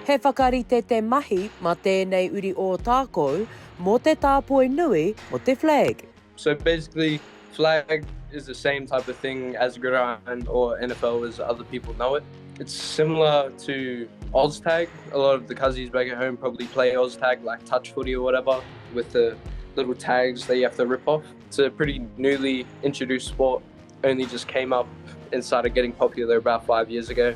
He whakarite te mahi mā tēnei uri Ōtākou mō te tāpoi nui o te flag. So basically flag is the same type of thing as gridiron or NFL as other people know it. It's similar to Oztag. A lot of the cousins back at home probably play Oztag like touch footy or whatever with the little tags that you have to rip off. It's a pretty newly introduced sport. Only just came up and started getting popular about five years ago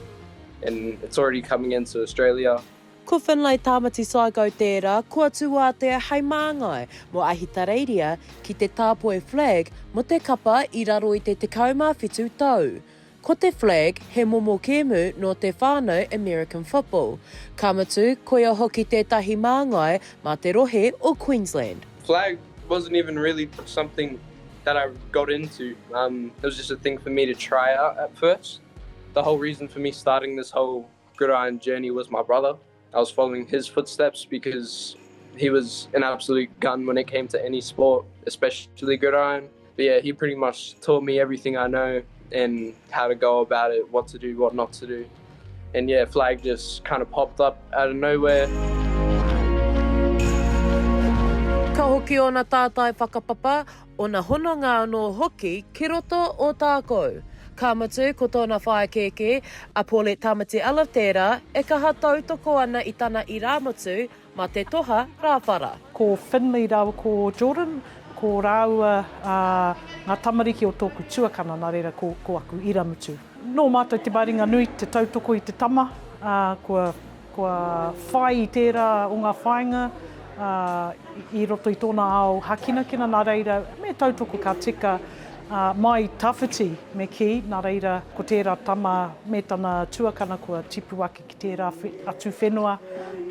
and it's already coming into Australia. Ko Finlay Tāmati Saigo tērā kua tū ātea hei māngai mō Ahitereiria ki te tāpoi flag mō te kapa i raro i te 17 tau. Ko te flag he momo kēmu nō te whānau American Football, ka mutu koia hoki tētahi māngai mā te rohe o Queensland. Flag wasn't even really something that I got into. Um, it was just a thing for me to try out at first. The whole reason for me starting this whole gridiron journey was my brother. I was following his footsteps because he was an absolute gun when it came to any sport, especially gridiron. But yeah, he pretty much taught me everything I know and how to go about it, what to do, what not to do. And yeah, flag just kind of popped up out of nowhere. Ka hoki ōna tātai whakapapa, ōna hononga anō hoki ki roto o Tākou. Ka mutu, ko tōna whaea kēkē, a Paulette Tamati Elliffe tērā e kaha tautoko ana i tana irāmutu mā te toha rāwhara. Ko Finley rāua ko Jordan, ko rāua ngā tamariki o tōku tuakana, nā reira ko, ko aku iramutu. Nō mātou te maringa nui te tautoko i te tama, ā, kua, kua whai i tērā o ngā whāinga, ā, i roto i tōna ao hakinakina, nā reira, me tautoko ka tika, ā, mai tawhiti me kī, nā reira, ko tērā tama me tana tuakana kua tipu ake ki tērā atu whenua,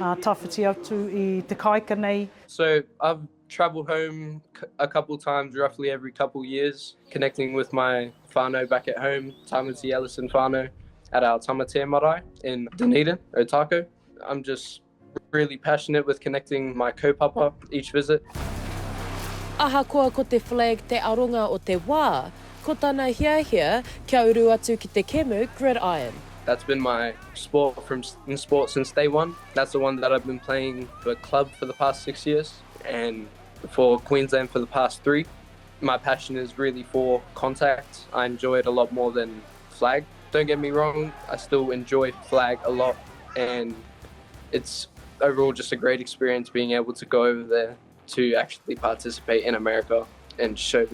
ā, tawhiti atu i te kāika nei. So I've travelled home a couple times, roughly every couple years, connecting with my whānau back at home, Tamati Ellison whānau, at our Tamatea marae in Dunedin, Otago. I'm just really passionate with connecting my kaupapa each visit. Ahakoa ko te flag te aronga o te wā, ko tana hiahia kia uru atu ki te kemu gridiron. That's been my sport from in sport since day one. That's the one that I've been playing for club for the past six years and for Queensland for the past three. My passion is really for contact. I enjoy it a lot more than flag. Don't get me wrong, I still enjoy flag a lot and it's overall just a great experience being able to go over there to actually participate in America and show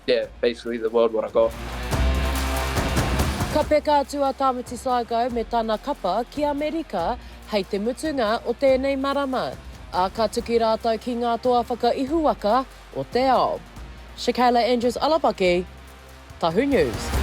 yeah, basically the world what I got. Ka peka atu a Tāmati Saigo me tana kapa ki Amerika hei te mutunga o tēnei marama, ā, ka tuki rātou ki ngā toa whakaihuwaka o te ao. Shakayla Andrews Alapaki, Tahu News.